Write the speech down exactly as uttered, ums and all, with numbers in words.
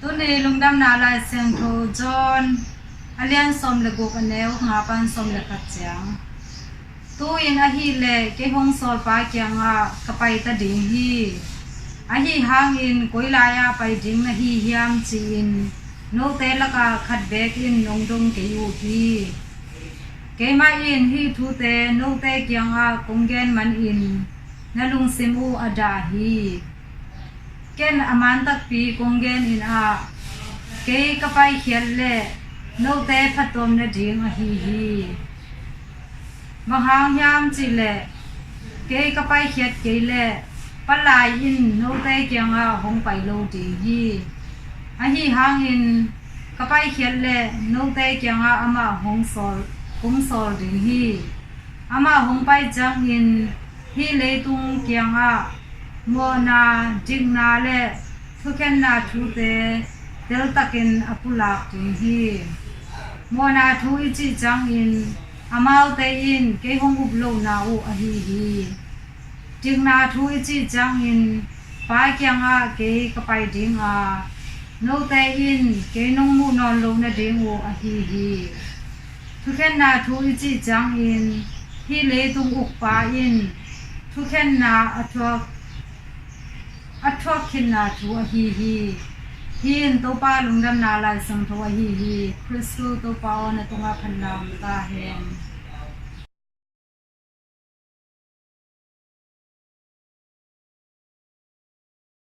Tuni Lungdamna Lai Siangtho John a lian sawm le guk, a neu nga pan sawm le khat ciang. Tu-in ahih leh kei hong sawlpa kiangah ka pai ta ding hi. Ahi hangin koi lai-ah pai ding na hi hiam ci-in note lakah khat beek in nong dong kei uh hi. Keimah in hih thute note kiangah kong gen manin na lungsim uh a dah hi. Ken a man takpi kong gen in ah, kei ka paikhiat leh note phattuam nading ahi hi. Bang hang hiam cih leh kei ka paikhiat kei leh palai in note kiangah hong pai lo ding hi. Ahi hangin ka paikhiat leh note kiangah amah hong sawl, kong sawl ding hi. Amah hong pai ciangin hih leitung kiangah mawhna, dikna le thukhenna thute teltakin a pulak ding hi. Mawhna thu i cih ciangin amaute in kei hong up lohna uh ahi hi. Dikna thu i cih ciangin Pa kiangah kei ka pai ding a, note in kei nong muh nawn lo nading uh ahi hi. Thukhenna thu i cih ciangin hih leitung ukpa in thukhenna a thuak, a thuak khitna thu ahi hi. Hih in Topa Lungdamna Lai Siangtho ahi hi. Khristu Topa aw, na tungah phatna om ta hen.